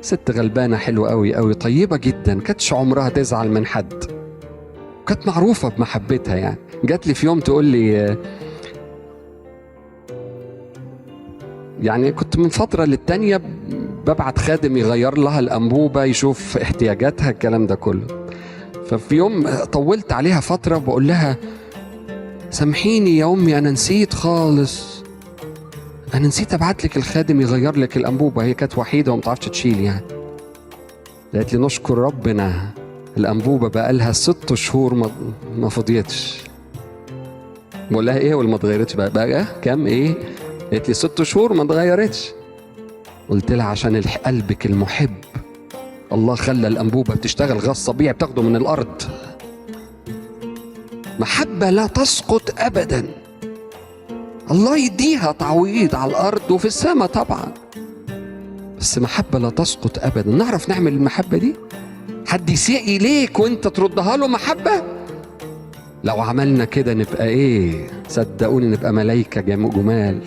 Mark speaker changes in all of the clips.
Speaker 1: ست غلبانة حلوة قوي قوي، طيبة جدا، كانتش عمرها تزعل من حد، كانت معروفة بمحبتها يعني. جات لي في يوم تقول لي، يعني كنت من فترة للتانية ببعت خادم يغير لها الأنبوبة، يشوف احتياجاتها، الكلام ده كله. ففي يوم طولت عليها فترة، بقول لها سامحيني يا أمي، أنا نسيت خالص، أنا نسيت أبعت لك الخادم يغير لك الأنبوبة. هي كانت وحيدة وما بتعرفش تشيل يعني. قالت لي نشكر ربنا، الأنبوبة بقالها 6 شهور ما فضيتش. بقول لها إيه واللي ما اتغيرتش بقى كام إيه؟ قالت لي 6 شهور ما اتغيرتش. قلت لها عشان قلبك المحب الله خلى الأنبوبة بتشتغل غاز طبيعي بتاخده من الأرض. محبة لا تسقط أبدا، الله يديها تعويض على الأرض وفي السماء طبعا، بس محبة لا تسقط أبدا. نعرف نعمل المحبة دي؟ حد يسيء إليك وانت تردها له محبة؟ لو عملنا كده نبقى إيه؟ صدقوني نبقى ملايكة جمال.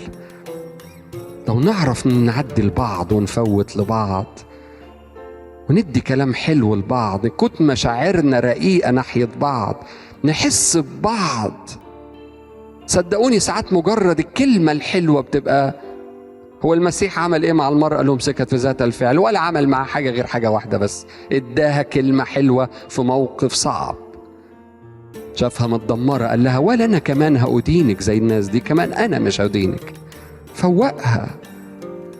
Speaker 1: لو نعرف نعدي لبعض ونفوت لبعض وندي كلام حلو لبعض، نكون مشاعرنا رقيقة ناحية بعض، نحس ببعض. صدقوني ساعات مجرد الكلمة الحلوة بتبقى. هو المسيح عمل ايه مع المرأة اللي مسكت في ذات الفعل؟ ولا عمل معها حاجة غير حاجة واحدة بس، اداها كلمة حلوة في موقف صعب. شافها متدمرة قال لها ولا أنا كمان هأدينك زي الناس دي، كمان أنا مش هأدينك. فوقها.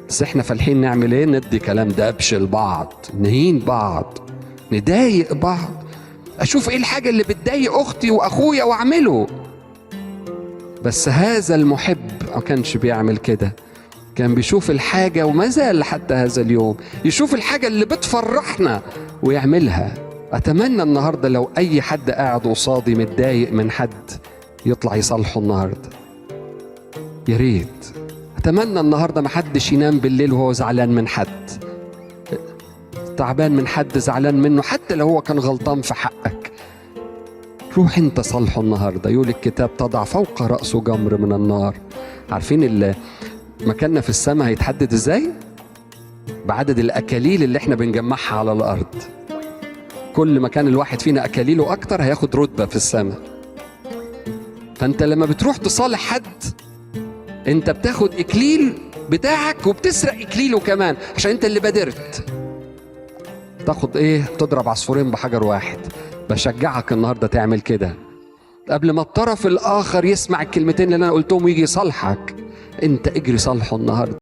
Speaker 1: بس احنا فالحين نعمل ايه؟ ندي كلام دبش لبعض، نهين بعض، نضايق بعض. اشوف ايه الحاجة اللي بتضايق اختي واخويا واعمله. بس هذا المحب ما كانش بيعمل كده، كان بيشوف الحاجة، وما زال حتى هذا اليوم يشوف الحاجة اللي بتفرحنا ويعملها. أتمنى النهاردة لو أي حد قاعد قصادي متضايق من حد يطلع يصالحه النهاردة، يا ريت. أتمنى النهاردة ما حدش ينام بالليل وهو زعلان من حد، تعبان من حد، زعلان منه، حتى لو هو كان غلطان في حقك. روح انت صالحه النهاردة. يقول الكتاب تضع فوق رأسه جمر من النار. عارفين مكاننا في السماء هيتحدد ازاي؟ بعدد الأكاليل اللي احنا بنجمعها على الأرض. كل ما كان الواحد فينا أكاليله أكتر هياخد رتبة في السماء. فأنت لما بتروح تصالح حد انت بتاخد إكليل بتاعك وبتسرق إكليله كمان، عشان انت اللي بادرت. تاخد ايه؟ تضرب عصفورين بحجر واحد. بشجعك النهارده تعمل كده قبل ما الطرف الآخر يسمع الكلمتين اللي أنا قلتهم ويجي يصالحك. انت اجري صالحه النهارده.